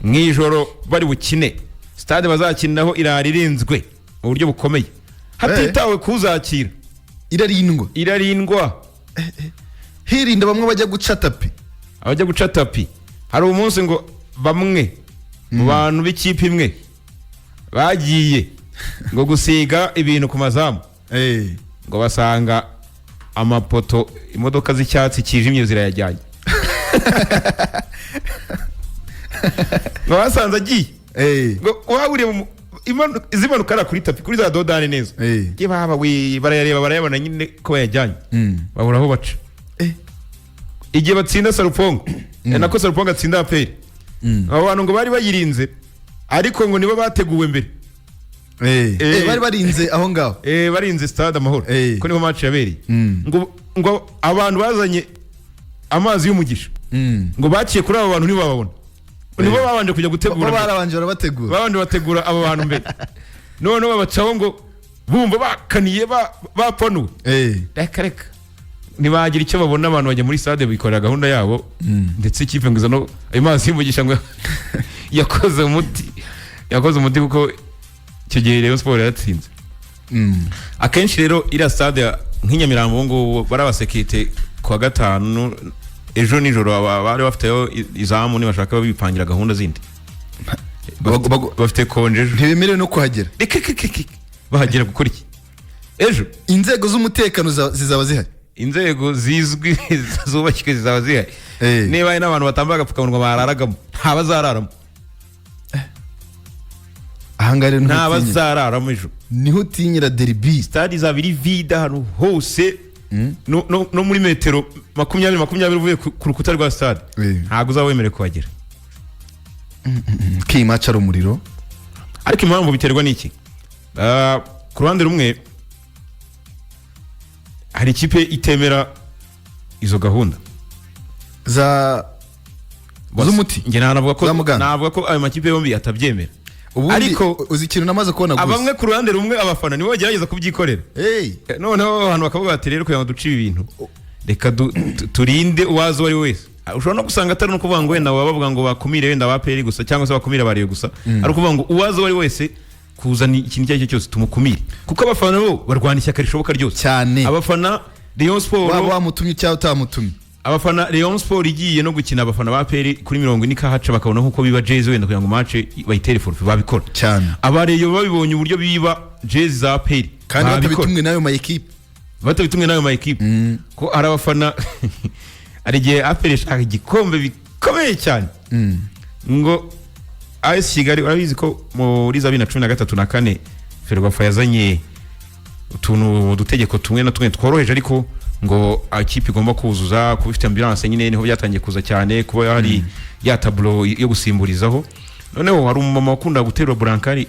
Mu ijoro bari bukine, stade bazakiniraho irara irinzwe mu buryo bukomeye, hatitawe kuzakira. Irarindwa? Irarindwa. Hirinda bamwe bajya guca tapi. Abajya guca tapi. Hari umunsi ngo bamwe mu bantu b'ikipe imwe bagiye ngo gusiga ibintu ku mazamu, ngo basanga amapoto, imodoka z'icyatsi kijimye zirayajyanye. Ngo basanze agiye ngo wahuriye mu izimanuka hariya kuri tapi, kuri za dodani neza. Ye baba we, barayareba, barayabona nyine ko bayajyanye, babura aho baca. Igihe batsinda Sarupongo, nako Sarupongo atsinda APR, abo bantu ngo bari bayirinze, ariko ngo nibo bateguwe mbere. Bari barinze aho ngaho. Barinze Stade Amahoro, ko niho match yabereye. Ngo abantu bazanye amazi y'umugisha, ngo baciye kuri abo bantu ntibababona, nibo babanje kujya bo gutegura mbere. Barabanje barabategura. Babanje bategura abo bantu mbere, noneho babacaho ngo bumva bakaniye, bapanuwe. Reka reka, ntibagira icyo babona. Abantu bajya muri stade bikorera gahunda yabo, ndetse ikipe ngo iza no ayo mazi y'umugisha ngo yakoze umuti, yakoze umuti, kuko icyo gihe Rayon Sport yaratsinze. Akenshi rero iriya stade nk'i Nyamirambo, ubu ngubu bari abasekirite kuwa gatanu ejo nijoro bari bafiteyo izamu, nibashaka bipangira gahunda zindi. Bafite konje ejo. Ntibemerewe no kuhagera. Reka reka reka, bahagera gukora iki ejo? Inzego z'umutekano zizaba zihari. Inzego zizwi zubakijwe zizaba zihari. Niba hari n'abantu batambaye agapfukamunwa bararagamo, ntabazararamo. Ahangaha rero niho utinyira. Ntabazararamo ejo. Niho utinyira derby. Stade izaba iri vide ahantu hose, no muri metero 20 20 uvuye ku rukuta rwa stade, ntabwo uzaba wemerewe kuhagera. Ko iyi match ari umuriro. Ariko impamvu biterwa n'iki? Ku ruhande rumwe hari ikipe itemera izo gahunda za z'umuti. Njye nanavuga ko Za muganga. Navuga ko ayo makipe yombi atabyemera. Ubundi Ariko uzi ikintu namaze kubona gusa? Bamwe ku ruhande rumwe, abafana nibo bagerageza kubyikorera. Noneho abantu bakavuga bati: "Rero kugira ngo duce ibi bintu, reka turinde uwaza uwo ari we wese." Ushobora no gusanga atari no kuvuga ngo wenda baba bavuga ngo bakumire wenda aba APR gusa cyangwa se bakumire aba Rayon gusa, ari ukuvuga ngo uwaza uwo ari we wese kuzana ikintu icyo ari cyo cyose tumukumire, kuko abafana bo barwana ishyaka rishoboka ryose. Cyane. Abafana Rayon Sport, waba wamutumye cyangwa utamutumye. Abafana Rayon Sport igiye no gukina, abafana ba APR kuri 40 ikahaca, bakabona nkuko biba jezi wenda kugira ngo match bayitere forfait, babikora. Cyane. Aba Rayon babibonye uburyo biba jezi za APR, kandi babikora. batabitumwe n'ayo ma ekipe. Batabitumwe n'ayo ma ekipe, ko hari abafana, hari igihe APR ishaka igikombe bikomeye cyane, ngo AS Kigali, urabizi ko muri za 2013 na kane Ferwafa yazanye utuntu, udutegeko tumwe na tumwe tworoheje, ariko ngo ikipe igomba kuzuza kuba ifite ambulance nyine, niho byatangiye kuza cyane, kuba hari ya tableau yo gusimburizaho. Noneho hari umumama wakunda guterura brancard,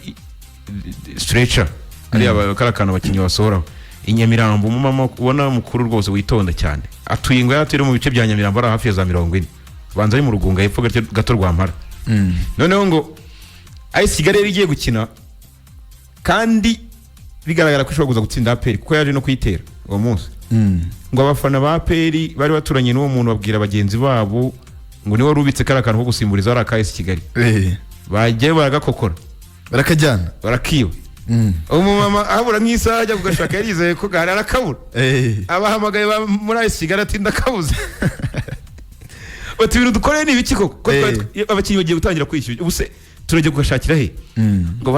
stretcher, hariya kariya kantu abakinnyi basohoraho i Nyamirambo, umumama ubona mukuru rwose witonda cyane, atuye, ngo yari mu bice bya Nyamirambo, ari hafi ya za 40, banza ari mu Rugunga hepfo gato, gato Rwampara. Noneho ngo AS Kigali yari igiye gukina kandi bigaragara ko ishobora kuza gutsinda APR, kuko yaje no kuyitera uwo munsi, ngo abafana ba APR bari baturanye n'uwo muntu babwira bagenzi babo ngo niwe wari ubitse kariya kantu ko gusimburiza, ari aka AS Kigali, bagiye baragakokora. Barakajyana. Barakiba. Umumama ahabura nk'isaha ajya kugashaka, yarizeye ko gahari, arakabura. Abahamagaye muri AS Kigali ati: "Ndakabuze." Bati: "Ibintu dukoreye ni ibiki koko, ko abakinnyi bagiye gutangira kwishyura, ubu se turajya kugashakira he?" Ngo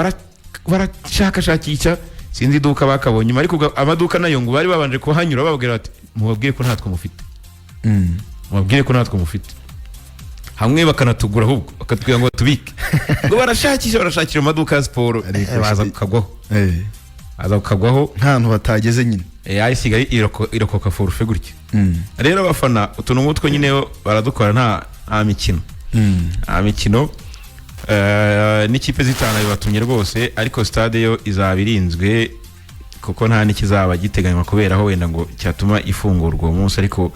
barashakashakisha, sinzi iduka bakabonye nyuma, ariko ubwo amaduka nayo ngo bari babanje kuhanyura bababwira bati: "Mubabwire ko ntatwo mufite, mubabwire ko ntatwo mufite." Hamwe bakanatugura ahubwo bakatubwira ngo batubike. Ngo barashakisha, barashakira mu maduka ya siporo, Ariko baza kukagwaho, baza kukagwaho. Nta hantu batageze nyine. AS Kigali irokoka forfait gutya. Rero abafana utuntu nk'utwo nyine bo baradukora, nta mikino, nta mikino. N'ikipe zitanu bibatumye rwose, ariko stade yo izaba irinzwe, kuko nta n'ikizaba giteganywa kuberaho wenda ngo cyatuma ifungurwa uwo munsi, ariko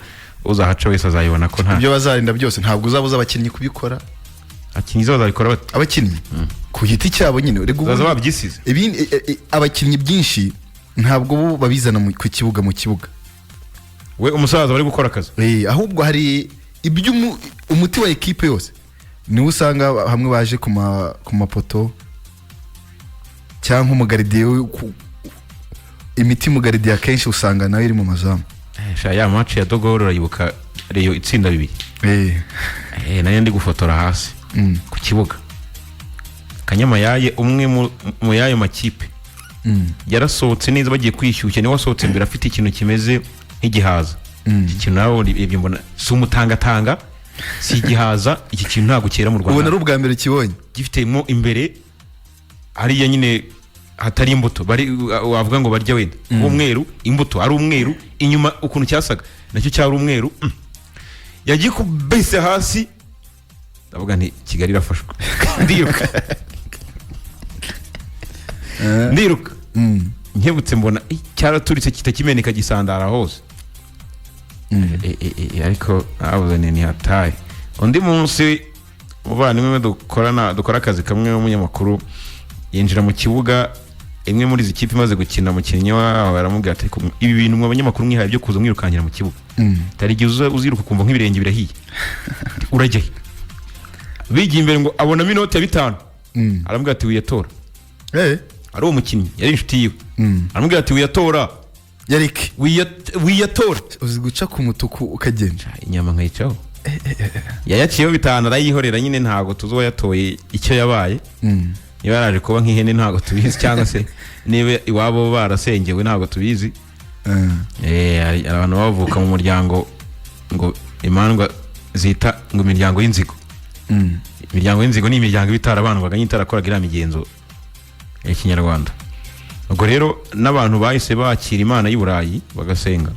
uzahaca wese azayibona ko nta Ibyo bazarinda byose ntabwo uzabuza abakinnyi kubikora. Abakinnyi zo bazabikora bate? Abakinnyi ku giti cyabo nyine. Erega Bazaza babyisize. Ibindi abakinnyi byinshi ntabwo bo babizana ku kibuga, mu kibuga. We umusaza bari gukora akazi. Ahubwo hari ibyo umuti wa ekipe yose. Niwe usanga hamwe baje ku mapoto cyangwa umugaridiye imiti mugaridiye akenshi usanga nayo iri mu mazamu. Sha, ya match ya Dogoro urayibuka, Rayon itsinda 2? Eh. Nayo ndi gufotora hasi ku kibuga. Kanyamayaye, umwe mu y'ayo makipe, yarasohotse neza bagiye kwishyushya, niwe wasohotse mbere afite ikintu kimeze nk'igihaza. Iki kintu nawe urebye mbona si umutangatanga, si igihaza, iki kintu ntabwo cyera mu Ubona Rwanda. ari ubwa mbere ukibonye. Gifitemo imbere hariya nyine hatari imbuto bari wavuga ngo barya wenda umweru, imbuto ari umweru, inyuma ukuntu cyasaga nacyo cyari umweru. Yagikubise hasi, ndavuga nti Kigali irafashwe, ndiruka, ndiruka. Nkebutse mbona cyaraturitse kitakimeneka, gisandara hose. Ariko nabuze ni hataye. Undi munsi umuvandimwe we dukorana, dukora akazi kamwe, w'umunyamakuru, yinjira mu kibuga imwe muri izi kipe imaze gukina, umukinnyi waho aramubwira ati: "Ariko ibi bintu mwe abanyamakuru mwihaye byo kuza mwirukankira mu kibuga, hari igihe uziruka ukumva nk'ibirenge birahiye, urajya he?" Bigiye imbere ngo abonamo inoti ya 5. Aramubwira ati: "Wiyatora." Ari uwo mukinnyi yari inshuti yiwe. Aramubwira ati: "Wiyatora." Yarike. Wiyatora." Uzi guca ku mutuku ukagenda. Inyama nkayicaho, yayaciyeho 5 arayihorera nyine, ntabwo tuzi uwayatoye icyo yabaye. Niba yaraje kuba nk'ihene ntabwo tubizi, cyangwa se niba iwabo barasengewe ntabwo tubizi. Hari abantu bavuka mu muryango ngo imandwa zita ngo imiryango y'inzigo. Imiryango y'inzigo ni imiryango iba itarabandwaga nyine, itarakoraga iriya migenzo ya kinyarwanda. Ubwo rero n'abantu bahise bakira Imana y'i Burayi bagasenga,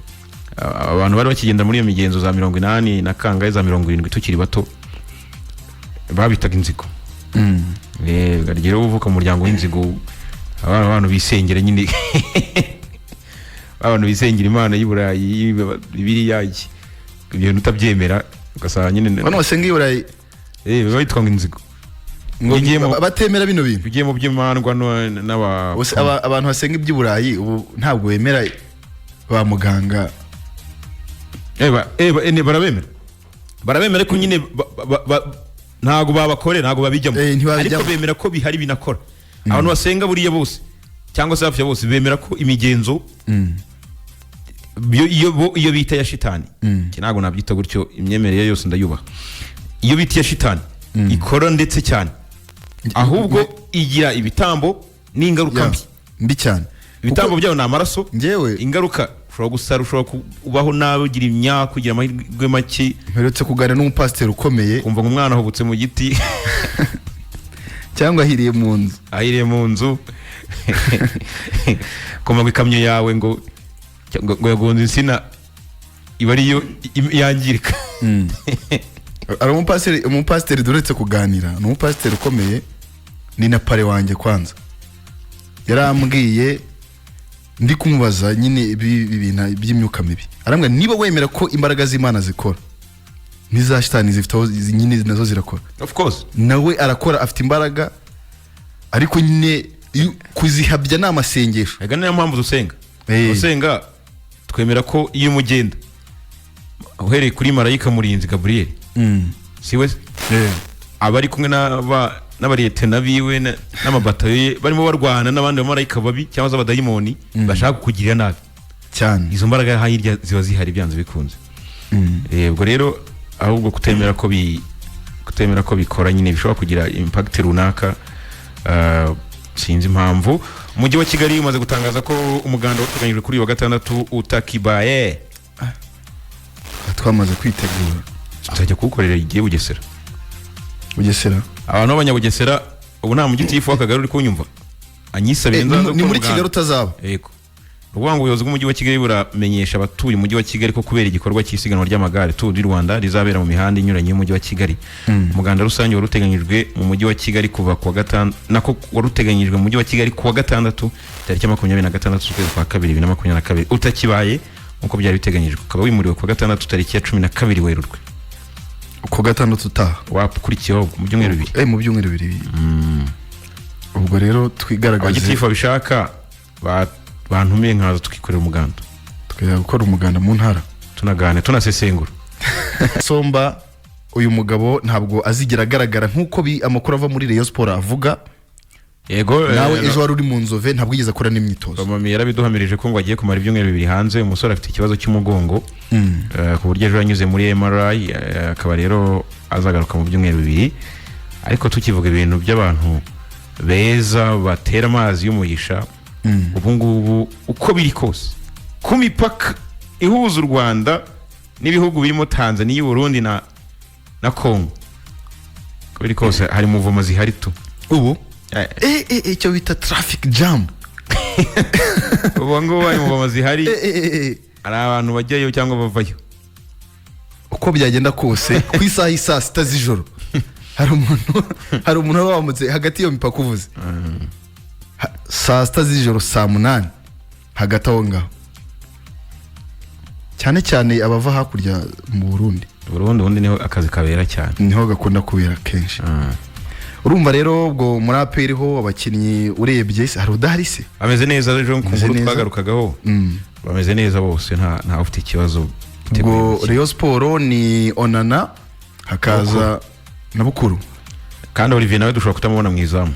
abantu bari bakigenda muri iyo migenzo za 80 na kangahe, za 70 tukiri bato, babitaga inzigo. Rero uvuka mu muryango w'inzigo, abana, abantu bisengera nyine, abantu bisengera Imana y'i Burayi, Bibiliya, iki, ibyo bintu utabyemera ugasanga nyine Bano basenga i Burayi. Biba bitwa ngo inzigo. Ngo Igiye batemera bino bintu. Ugiye mu by'imandwa n'aba Ubuse abantu basenga iby'i Burayi ubu ntabwo bemera ba muganga? Barabemera, barabemera, ariko nyine ntabwo babakorera, ntabwo babijyamo. Ntibabijyamo. Ariko bemera ko bihari binakora. Abantu basenga buriya bose cyangwa se hafi ya bose bemera ko imigenzo iyo bita ya shitani, iki ntabwo nabyita gutyo, imyemerere yose ndayubaha, iyo bita iya shitani ikora ndetse cyane, ahubwo igira ibitambo n'ingaruka mbi. Mbi cyane. Ibitambo byabo ni amaraso. Njyewe Ingaruka, ushobora gusara, ushobora kubaho nabi, ugira imyaka, ugira amahirwe make. Mperutse kuganira n'umupasiteri ukomeye. Kumva ngo umwana ahubutse mu giti. Cyangwa ahiriye mu nzu. Ahiriye mu nzu, kumva ngo ikamyo yawe ngo yagonze insina, iba ariyo yangirika. Hari umupasiteri duherutse kuganira, ni umupasiteri ukomeye, ni na pare wanjye. Kwanza yarambwiye, ndi kumubaza nyine ibi bintu by'imyuka mibi, arambwira: "Niba wemera ko imbaraga z'Imana zikora, n'iza shitani zifite aho nyine nazo zirakora." Of course. Nawe arakora, afite imbaraga, ariko nyine kuzihabya ni amasengesho. Ega niyo mpamvu dusenga. Dusenga twemera ko iyo umugenda uhereye kuri marayika murinzi Gaburiyeli, si we se? Aba ari kumwe n'abariyetena biwe n'amabatayo ye, barimo barwana n'abandi bamarayika babi cyangwa se abadayimoni bashaka kukugirira nabi. Izo mbaraga hirya ziba zihari byanze bikunze. Ubwo rero ahubwo kutemera ko bikora nyine bishobora kugira impact runaka. Sinzi impamvu Umujyi wa Kigali umaze gutangaza ko umuganda wateganyijwe kuri uyu wa gatandatu utakibaye. Twamaze kwitegura. Tuzajya kuwukorera igihe Bugesera. Bugesera. Abantu b'Abanyabugesera, ubu nta mugitifu w'akagari uri kunyumva anyisabire nzaze Ni gukora muri umuganda. Kigali utazaba. Yego. Ni ukuvuga ngo ubuyobozi bw'Umujyi wa Kigali buramenyesha abatuye Umujyi wa Kigali ko kubera igikorwa cy'isiganwa ry'amagare Tour du Rwanda rizabera mu mihanda inyuranye y'Umujyi wa Kigali, umuganda rusange wari uteganyijwe mu Mujyi wa Kigali kuva ku wa gatanu, nako wari uteganyijwe mu Mujyi wa Kigali ku wa gatandatu tariki ya 26 z'ukwezi kwa kabiri 2022 utakibaye nk'uko byari biteganyijwe, ukaba wimuriwe ku wa gatandatu tariki ya 12 Werurwe. Ku gatandatu utaha. Wakurikiyeho mu byumweru 2. Mu byumweru 2. Ubwo rero twigaragaze. Abagitifu babishaka bantumiye nkaza tukikorera umuganda. Tukajya gukora umuganda mu ntara. Tunaganira, tunasesengura. Somba. Uyu mugabo ntabwo azigera agaragara nk'uko amakuru ava muri Rayon Sport avuga. Yego. Nawe ejo wari uri mu Nzove, ntabwo yigeze akora n'imyitozo. Mami yarabiduhamirije ko ngo agiye kumara ibyumweru 2 hanze. Umusore afite ikibazo cy'umugongo, ku buryo ejo yanyuze muri MRI, akaba rero azagaruka mu byumweru 2. Ariko tukivuga ibintu by'abantu beza batera amazi y'umugisha, ubu ngubu uko biri kose ku mipaka ihuza u Rwanda n'ibihugu birimo Tanzania, Burundi na Congo, uko biri kose hari mouvement zihari tu. Ubu icyo bita traffic jam. Ubu ngubu hari mouvement zihari. Hari abantu bajyayo cyangwa bavayo. Uko byagenda kose, ku isaha y'isaa 6 z'ijoro hari umuntu uba wambutse hagati y'iyo mipaka uvuze. Saa 6 z'ijoro, saa 8, hagati aho ngaho, cyane cyane abava hakurya mu Burundi. Burundi ubundi niho akazi kabera cyane. Niho gakunda kubera kenshi. Urumva rero ubwo muri APR ho abakinnyi urebye se, hari udahari se? Bameze neza. Ejo ku Bameze nkuru neza. twagarukagaho, bameze neza bose, nta ufite ikibazo Ubwo biteguye. Rayon Sport ni Onana, hakaza na Bukuru. Kandi Olivier nawe dushobora kutamubona mu izamu,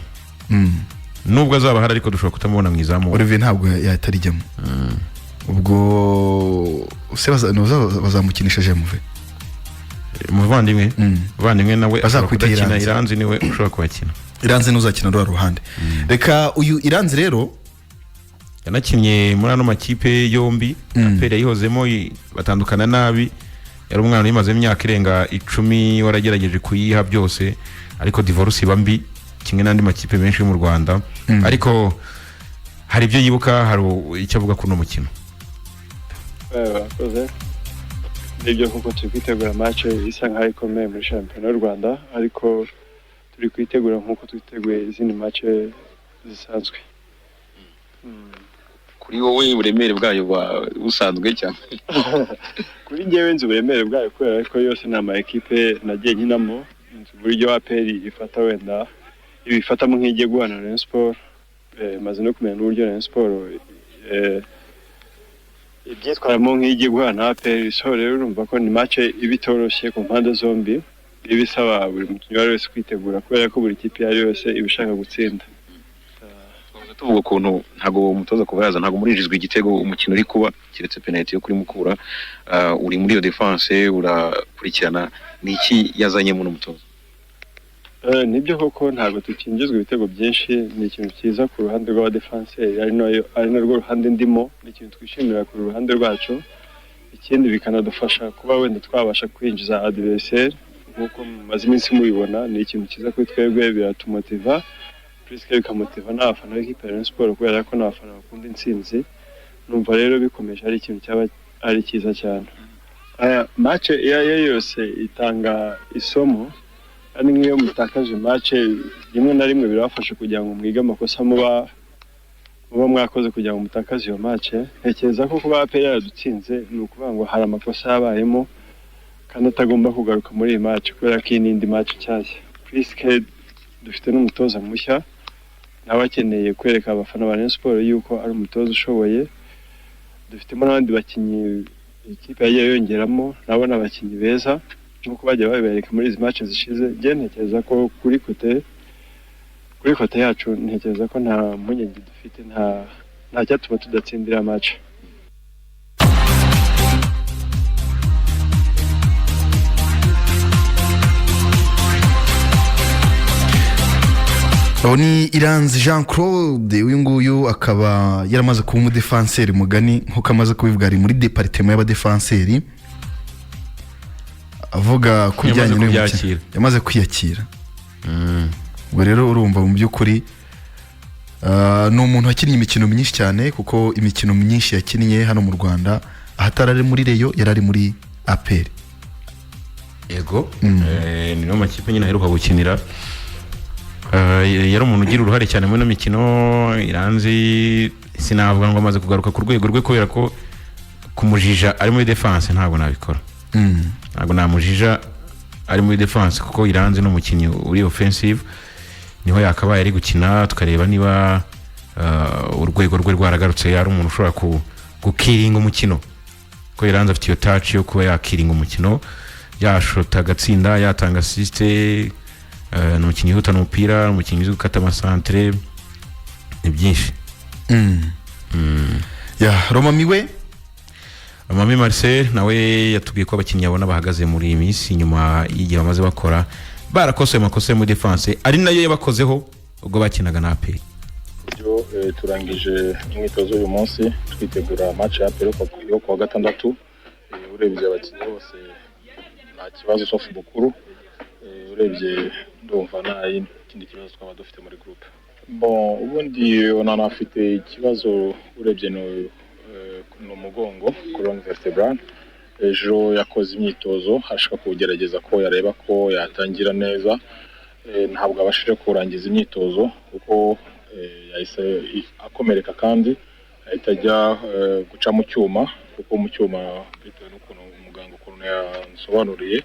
nubwo azaba ahari, ariko dushobora kutamubona mu izamu. Olivier ntabwo yahita arijyamo. Ubwo se bazamukinisha Jemuve? Umuvandimwe, umuvandimwe nawe ashobora Bazakwita kudakina. Iranzi. Iranzi niwe ushobora kuhakina. Iranzi ntuzakina ruriya ruhande. Reka uyu Iranzi rero. Yanakinnye muri ano makipe yombi. APR yayihozemo, batandukana nabi. Yari umwana uyimazemo imyaka irenga 10, waragerageje kuyiha byose, ariko divorce iba mbi kimwe n'andi makipe menshi yo mu Rwanda. Ariko hari ibyo yibuka, hari icyo avuga kuri uno mukino. Barakoze. Nibyo kuko turi kwitegura match isa nkaho ikomeye muri shampiyona y'u Rwanda, ariko turi kuyitegura nk'uko twiteguye izindi match zisanzwe. Kuri wowe uburemere bwayo buba busanzwe cyane? Kuri njyewe nzi uburemere bwayo kubera ko yose ni ama ekipe nagiye nkinamo. Nzi uburyo APR ifata, wenda ibifatamo nk'igiye guhana na Rayon Sport. Maze no kumenya n'uburyo Rayon Sport ibyitwaramo nk'igiye guhana na APR. So rero urumva ko ni match iba itoroshye ku mpande zombi, iba isaba buri mukinnyi uwo ari we wese kwitegura, kubera ko buri kipe iyo ari yo yose iba ishaka gutsinda. Twahoze tuvuga ukuntu ntabwo umutoza kuva yaza ntabwo murinjizwa igitego umukino uri kuba, keretse penalty yo kuri Mukura. Uri muri iyo defense urakurikirana, ni iki yazanyemo n'umutoza? Nibyo koko ntabwo tukinjizwa ibitego byinshi. Ni ikintu cyiza ku ruhande rw'abadefanseri, ari narwo ruhande ndimo. Ni ikintu twishimira ku ruhande rwacu. Ikindi bikanadufasha kuba wenda twabasha kwinjiza adversaire nk'uko mumaze iminsi mubibona. Ni ikintu cyiza kuri twebwe, biratumotiva, puisque bikamotiva n'abafana b'ikipe ya Rayon Sport, kubera ko n'abafana bakunda intsinzi. Numva rero bikomeje ari ikintu cyaba ari cyiza cyane. Aya match iyo ari yo yose itanga isomo, kandi nk'iyo mutakaje match rimwe na rimwe birabafasha kugira ngo mwige amakosa muba mwakoze kugira ngo mutakaze iyo match. Ntekereza ko kuba APR yaradutsinze ni ukuvuga ngo hari amakosa yabayemo kandi atagomba kugaruka muri iyi match, kubera ko iyi ni indi match nshyashya, puisque dufite n'umutoza mushya, nawe akeneye kwereka abafana ba Rayon Sport yuko ari umutoza ushoboye. Dufitemo n'abandi bakinnyi ikipe yagiye yongeramo, nabo ni abakinnyi beza nk'uko bagiye babibereka muri izi match zishize. Njye ntekereza ko kuri côté yacu, ntekereza ko nta mpungenge dufite, nta cyatuma tudatsindira match. Aho ni Iranzi Jean Claude. Uyu nguyu akaba yaramaze kuba umudefanseri mugani nk'uko amaze kubivuga, ari muri département y'abadefanseri, avuga ku Yamaze bijyanye n'uyu mukino. kubyakira. Yamaze kwiyakira. Ubwo rero urumva mu by'ukuri ni umuntu wakinnye imikino myinshi cyane, kuko imikino myinshi yakinnye hano mu Rwanda, ahatari ari muri Rayon yari ari muri APR. Yego. Ni no makipe nyine aheruka gukinira. Yari umuntu ugira uruhare cyane muri ino mikino. Iranzi sinavuga ngo amaze kugaruka ku rwego rwe, kubera ko kumujija ari muri defense ntabwo nabikora. Ntabwo namujija ari muri defense, kuko Iranzi ni umukinnyi uri offensive, niho yakabaye ari gukina, tukareba niba urwego rwe rwaragarutse, ari umuntu ushobora gukiringa umukino, ko Iranzi afite iyo touch yo kuba yakiringa umukino. Yashota agatsinda, yatanga assist, ni umukinnyi wihutana umupira, ni umukinnyi uzi gukata amasantere, ni byinshi. Ya Romami we? Mami Marcel nawe yatubwiye ko abakinnyi abona bahagaze muri iyi minsi nyuma y'igihe bamaze bakora, barakosoye amakosa yo muri defense, ari nayo yabakozeho ubwo bakinaga na APR. Byo turangije umwitozo uyu munsi, twitegura match ya APR yo kuwa gatandatu. Urebye abakinnyi bose nta kibazo, sauf Bukuru. Urebye ndumva nta kindi kibazo twaba dufite muri groupe. Bon, ubundi Onana afite ikibazo, urebye ni umugongo, colonne vertébrale. Ejo yakoze imyitozo ashaka kugerageza ko yareba ko yatangira neza. Ntabwo abashije kurangiza imyitozo kuko yahise akomereka, kandi ahita ajya guca mu cyuma, kuko mu cyuma, bitewe n'ukuntu umuganga ukuntu yansobanuriye,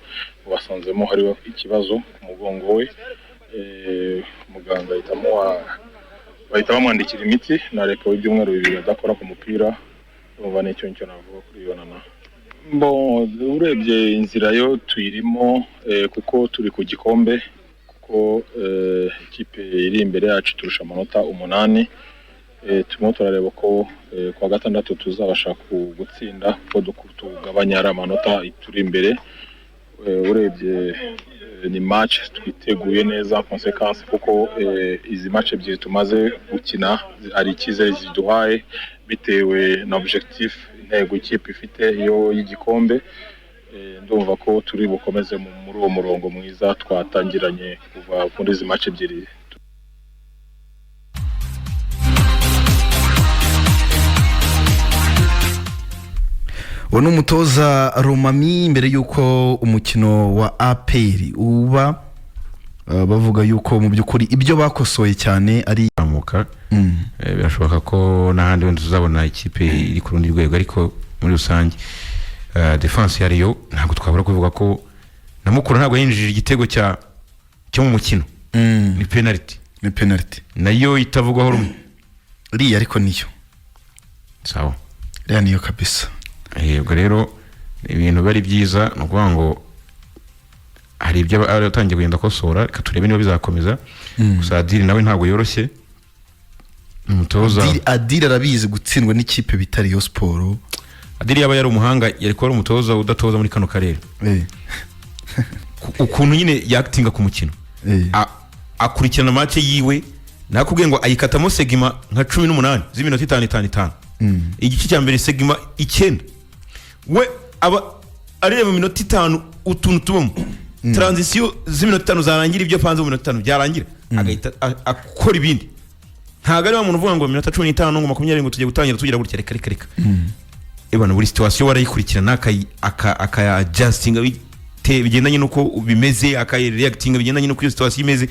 basanzemo hariho ikibazo ku mugongo we. Muganga ahita bahita bamwandikira imiti na repos y'ibyumweru 2 adakora ku mupira. Urumva nicyo nicyo navuga kuri iyo Onana. Bon, urebye inzira yo tuyirimo, kuko turi ku gikombe, kuko ikipe iri imbere yacu turusha amanota 8. Turimo turareba ko kuwa gatandatu tuzabasha gutsinda, kuko tugabanya ari amanota turi imbere. Urebye ni match twiteguye neza conséquence, kuko izi match ebyiri tumaze gukina hari icyizere ziduhaye bitewe na objectif, intego ikipe ifite iyo y'igikombe. Ndumva ko turi bukomeze muri uwo murongo mwiza twatangiranye kuva muri izi match ebyiri. Uwo ni umutoza Romami mbere y'uko umukino wa APR uba, bavuga yuko mu by'ukuri ibyo bakosoye cyane ari Zamuka. Birashoboka ko n'ahandi wenda tuzabona ikipe iri ku rundi rwego, ariko muri rusange defense ya Rayon ntabwo twabura kuvuga ko na Mukura ntabwo yinjije igitego cyo mu mukino. Ni penalty. Ni penalty. Nayo itavugwaho rumwe. Iriya ariko niyo. Sawa. Iriya niyo kabisa. Ubwo rero ibintu bari byiza, ni ukuvuga ngo hari ibyo aba yatangiye kugenda akosora, reka turebe niba bizakomeza. Gusa Adil nawe ntabwo yoroshye, ni umutoza. Adil arabizi gutsindwa n'ikipe bita Rayon Sport. Adil yaba yari umuhanga yari kuba ari umutoza udatoza muri kano karere. Ukuntu nyine yakitinga ku mukino, akurikirana match yiwe, nakubwiye ngo ayikatamo segment nka 18 z'iminota itanu itanu itanu. Igice cya mbere segment 9, we aba areba mu minota 5 utuntu tubamo transition z'iminota 5, zarangira ibyo apanze mu minota 5 byarangira agahita akora ibindi. Ntabwo ari wa muntu uvuga ngo minota 15 ngo 20 ngo tugiye gutangira tugira gutya, reka reka reka. Ebana buri situation warayikurikirana, akaya adjustinga bigendanye n'uko bimeze, akayireactinga bigendanye n'uko iyo situation imeze.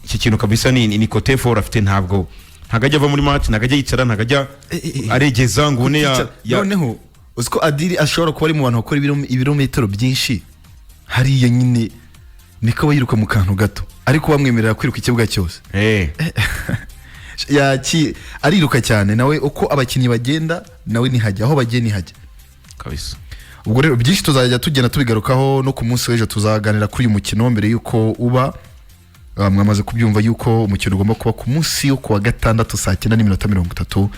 Iki kintu kabisa ni côté fort afite. Ntabwo ajya ava muri match, ntabwo ajya yicara, ntabwo ajya aregeza ngo ubone Kuticara. ya Noneho uzi ko Adil ashobora kuba ari mu bantu bakora ibirometero byinshi hariya nyine, niko aba yiruka mu kantu gato, ariko bamwemerera kwiruka ikibuga cyose. Ariruka cyane nawe, uko abakinnyi bagenda nawe nihajya, aho bagiye nihajya. Kabisa. Ubwo rero byinshi tuzajya tugenda tubigarukaho, no ku munsi w'ejo tuzaganira kuri uyu mukino mbere y'uko uba. Mwamaze kubyumva yuko umukino ugomba kuba ku munsi wo kuwa gatandatu saa 9:30,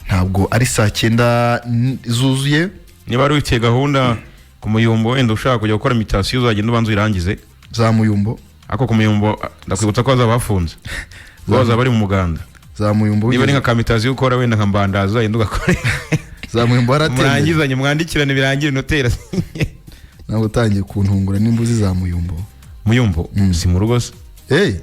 ntabwo ari saa 9 zuzuye. Niba wari wifitiye gahunda ku Muyumbo, wenda ushaka kujya gukora mutation, uzagenda ubanza uyirangize. Za Muyumbo. Ariko ku Muyumbo, ndakwibutsa ko hazaba hafunze, kuko bazaba bari mu muganda. Za Muyumbo. Niba ari nka ka mutation ukora, wenda nka Mbandaza, uzagenda ugakore. Za Muyumbo haratembeye. Murangizanye, mwandikirane, birangire, noteri. Ntabwo utangiye kuntungura nimba uzi za Muyumbo. Muyumbo si mu rugo se? Hey.